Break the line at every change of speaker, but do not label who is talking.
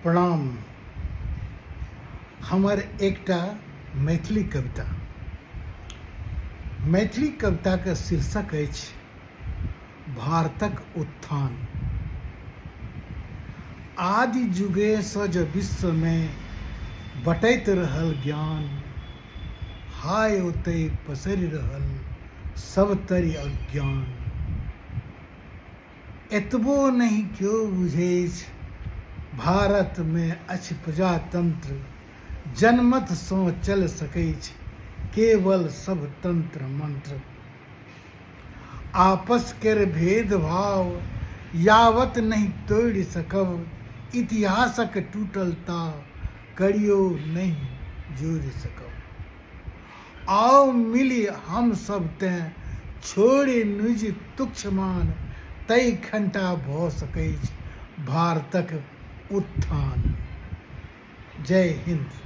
प्रणाम। हमर एकटा मैथिली कविता। मैथिली कविताके शीर्षक अछि भारतक उत्थान। आदि युगेसँ जँ विश्वमे बँटैत रहल ज्ञान, हाय ओतय पसरि रहल सबतरि अज्ञान। एतबो नहि केओ बुझैछ भारतमे अछि प्रजातंत्र, जनमतसँ चलि सकैछ केवल सभ तंत्र मंत्र। आपस केर भेदभाव यावत नहि तोड़ि सकब, इतिहासक टूटल ता कड़ियो नहि जोड़ि सकब। आउ मिलि हम सब तेँ छोड़ि निज तुच्छ मान, तैखनटा भऽ सकैछ भारतक उत्थान। जय हिन्द।